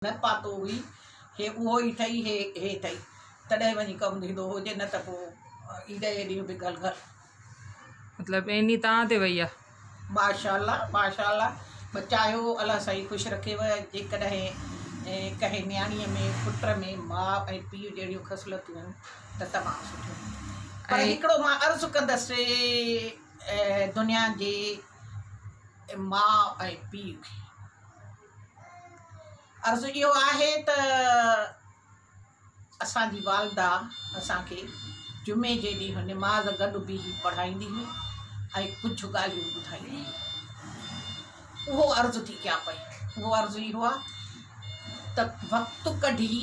نه پاتو هئي، هي اهو ئي اٿئي، هي هي اٿئي، تڏهن وڃي ڪم ٿيندو هو، جي نه ته پوء عيد جي ڏينهن به گهل گهل. مطلب عيني توهان تي وئي آ. ماشاء الله ماشاء الله ٻچا آهيو الله سائين خوش رکيو جيڪڏهن ڪنهن نياڻيء ۾ پٽ ۾ ماء ۽ پيء جهڙيون خصلتون آهن ته تمام سٺيون پر هڪڙو مان عرض ڪندس دنيا جي ماء ۽ پيء کي عرض اهو آهي ته اسان جي والده اسان کي جمعي جي ڏينهن نماز گڏ بيهي پڙهائيندي هئي ۽ ڪجهه ڳالهيون ٻڌائيندي هئي. اهو عرض ٿي ڪيان پئي. اهو عرض اهو آهي ته وقت ڪڍي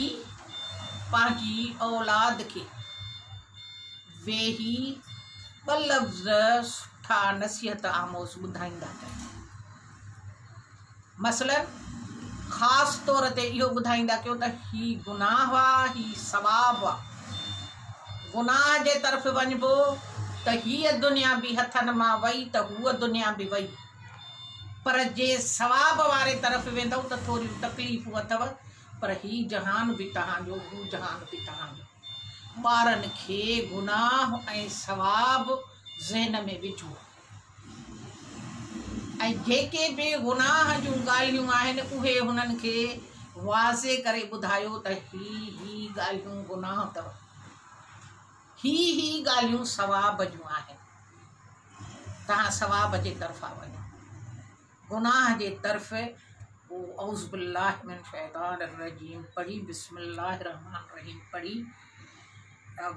پنهنجي اولاد کي ويهي ٻه لفظ سٺا نصيحت آموز ٻڌائيندا ڪيو. مثلاً خاص طور تي اهو ٻڌائيندا ڪيو ته هي گناهه آ، هي ثواب آ. گناهه جي طرف وڃبو ته هيء دنيا به هٿن مان وئي ته هوء دنيا به وئي. پر جي ثواب واري طرف ويندؤ ته ٿوريون تڪليفون اٿو پر هي جهان به توهان جو هو جهان به توهان جو. ٻارن کي گناهه ۽ ثواب ذهن ۾ وجهو. ۽ جيڪي به گناهه جون ڳالهيون آهن اهي هنن کي واضح ڪري ٻڌايو ته هي هي ڳالهيون گناهه اٿو، هي هي ڳالهيون ثواب جون آهن، توهان ثواب جي طرفا وڃو، گناهه جي طرف پوء اعوذ بالله من الشيطان الرجيم پڙهي بسم الله الرحمٰن الرحيم پڙهي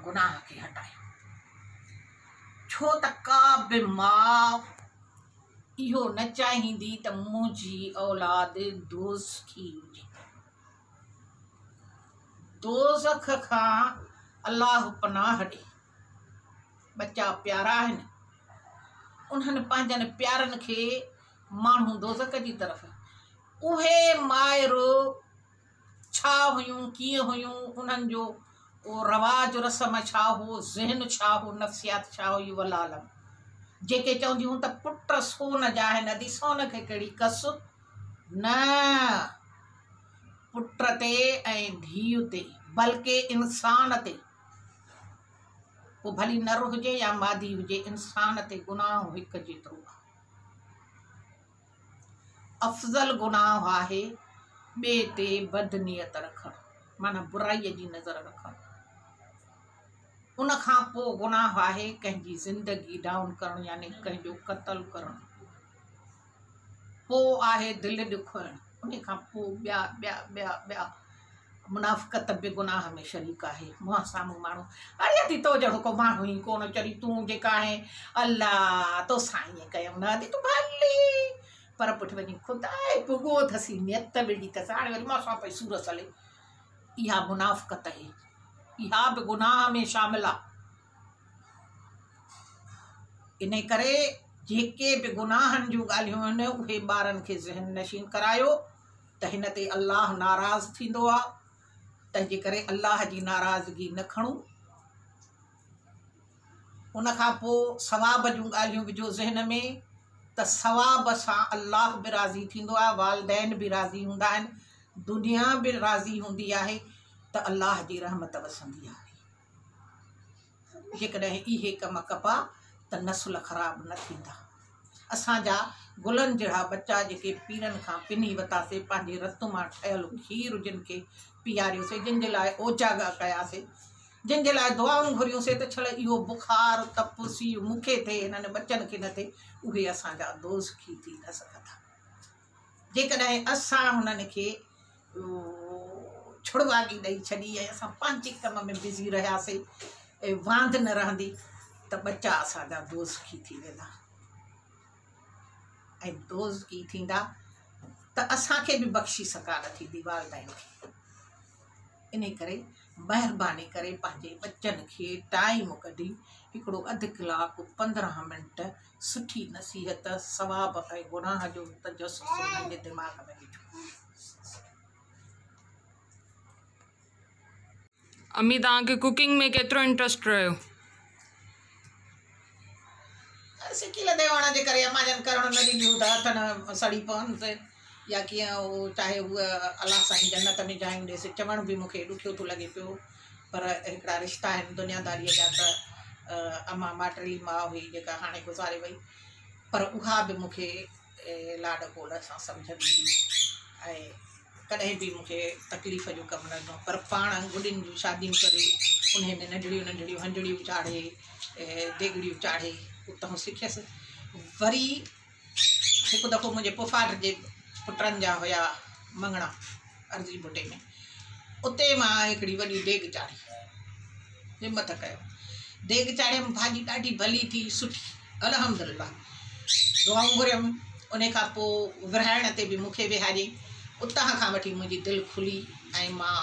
گناهه کي هٽايو. ڇو ته ڪا به ماء اهو نه چاهيندي ته منهنجي اولاد دوزخي هجي. دوزخ کان الله پناهه ڏي. ٻچا پيارا آهن. انهن پنهنجن پيارن کي ماڻهو دوزخ جي طرف. اهي مائر ڇا هيون، ڪيئن هيون، انهن جو رواج رسم ڇا هو، ذهن ڇا هو، نفسيات ڇا هئي، والله اعلم. جيڪي چونديون هيون ته پٽ سون جا آهن، ادي سون کي ڪهڙي ڪس؟ نه، پٽ تي ۽ ڌيء تي، بلڪه انسان تي، پوء ڀلي نر هجي يا مادي هجي، انسان تي گناهه هڪ جيترو آهي. افضل گناهه آهي ٻئي تي بد نيت رکڻ معنيٰ برائيء جي نظر رکڻ. ان کان پوء گناهه آهي ڪنهن جي زندگي ڊائون ڪرڻ يعني ڪنهن جو قتل ڪرڻ. پوء آهي دل ڏکوئڻ. ان کان پوء ٻيا ٻيا ٻيا ٻيا منافقت به گناهه ۾ شريڪ آهي. منهن سامهون ماڻهو اڙي ادي تو جهڙو ڪو ماڻهو ئي ڪونه چري تون جيڪا آهين الله توسان ائين ڪيم نه ادي تون ڀلي پر پٺ وڃي خدائي پڳو اٿسي نيت وڙهي اٿس هاڻي وري مان سان پئي سور سلي اها منافقت آهي اها به گناهه ۾ شامل آهي ان ڪري جيڪي به گناهن جون ڳالهيون آهن اهي ٻارن کي ذهن نشين ڪرايو ته هن تي الله ناراض ٿيندو آ، تنهنجي ڪري الله جي ناراضگي نه کڻون. ان کان پوء ثواب جون ڳالهيون وجهو ذهن ۾ ته ثواب سان الله به راضي ٿيندو آ، والدين به راضي هوندا آهن، دنيا به راضي هوندي آهي ته الله جي رحمت وسندي آهي. جيڪڏهن اهي ڪم ڪبا ته نسل خراب نه ٿيندا. اسان جا گلن جهڙا ٻچا جيڪي پيرن کان پني وتاسي، پنهنجي رت مان ٺهيل کير جن کي پياريوسي، جن جي لاء اوجاڳا ڪياسي، جن جي لاء دعائون گهريونسي ته ڇل اهو بخار، تپ، سيء مون کي ٿئي هنن ٻچن کي نه ٿئي، اهي اسان جا دوزخي ٿي نه سگهندا. جيڪڏهن اسان هنن کي ڇڙواڳي ڏئي ڇڏي ۽ اسان پنهنجي ڪم ۾ بزي رهياسي ۽ واند نه رهندي ته ٻچا اسان جا دوزخي ٿي ويندا ۽ دوزخي ٿيندا ته اسان کي به بخشش ڪانه ٿيندي والدين کي. انهي ڪري مهرباني ڪري پنهنجي ٻچن کي ٽائيم ڪڍي هڪڙو اڌ ڪلاڪ 15 منٽ سٺي نصيحت ثواب ۽ گناهه جو تجسس انهن جي دماغ ۾ وجهو. امي توهان کي ڪوڪنگ ۾ ڪيترو انٽرسٽ رهيو؟ سڪيل هئڻ جي ڪري امان جن ڪرڻ نه ڏينديون ته هٿ نه سڙي پون. يا ڪيئن اهو چاهي هوء الله سائين جنت ۾ جايون ڏيس چوڻ به مون کي ڏکيو ٿو لڳي پيو پر هڪڙا رشتا آهن دنياداريء جا ته امان ماٽيلي ماء هئي جيڪا هاڻي گذاري وئي پر اها به مون کي لاڏ ڪوڏ سان سمجهندي هئي ۽ ڪڏهن به مون کي تڪليف جو ڪم نه ڏنو پر پاڻ گڏين جون شاديون ڪري انهي ۾ ننڍڙيون ننڍڙيون هنجڙيون چاڙهي ديڳڙيون چاڙهي اتان سکيس وري هڪ دفعو منهنجي پڦاٽ جي پٽن جا هيا مڱڻا عرضي ڀٽي ۾ اتي مان هڪڙي وڏي ديڳ چاڙهي همت ڪيو ديڳ چاڙهيم ڀاڄي ڏاڍي ڀلي ٿي سٺي الحمد لله دعائون گهريم ان کان پوء ورهائڻ تي به مون کي ويهاريائين اتان کان وٺي منهنجي دل کلي ۽ مان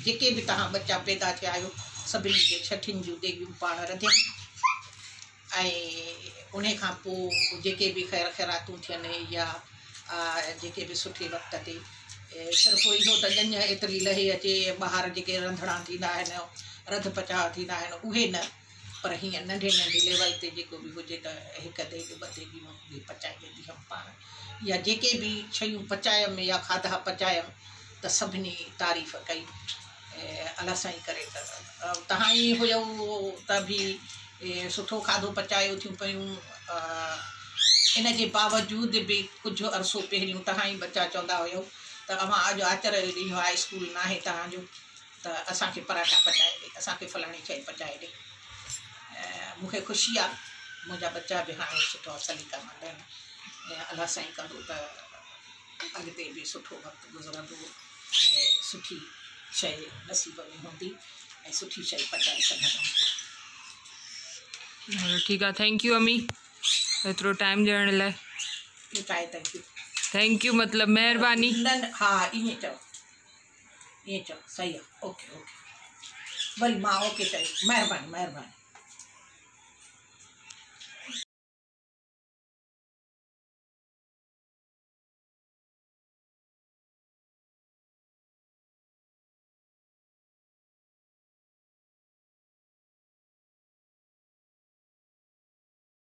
جيڪي به توهان ٻچا پيدا ٿيا آهيو سڀني جي ڇٺين جون ديڳيون پاڻ رڌيم ۽ انهي کان پوء جيڪي به خير خيراتون ٿين يا جيڪي به سٺي وقت تي صرف اهو ته ڄڃ ايتري لهي اچي ٻاهر جيڪي رنڌڻا ٿيندا آهن رڌ پچاء ٿيندا آهن اهي نه پر هيئن ننڍي ننڍي ليول تي جيڪو به هجي ته هڪ ديڳ ٻه ديڳيون به پچائي ويندي هيم پاڻ يا جيڪي به شيون پچايم يا کاڌا پچايم ته سڀني تعريف ڪئي الله سائين ڪري ته توهان ئي هيو ته به سٺو کاڌو پچايو ٿيون پيون ان جي باوجود به ڪجهه عرصو پهريون توهان ئي ٻچا چوندا هيو ته اوهان اڄ آچر جو ڏينهن آهي اسڪول ناهي توهان جو ته اسان کي پراٺا پچائي ڏي اسان کي فلاڻي شيء پچائي ڏي مون کي خوشي آهي منهنجا ٻچا به هاڻي سٺا سليقا مند آهن الله سائين ڪندو ته اڳتي به سٺو وقت گذرندو ۽ سٺي شيء نصيب ۾ هوندي ۽ سٺي شيء پچائي سگهندم. هلو ٺيڪ آ thank you امي ايترو ٽائيم ڏيڻ لاء. اهو ڇا آهي thank you. Thank you مطلب مهرباني. نه نه ها ائين چئو ائين چئو صحيح آ اوڪي اوڪي وري مان اوڪي چئي مهرباني مهرباني.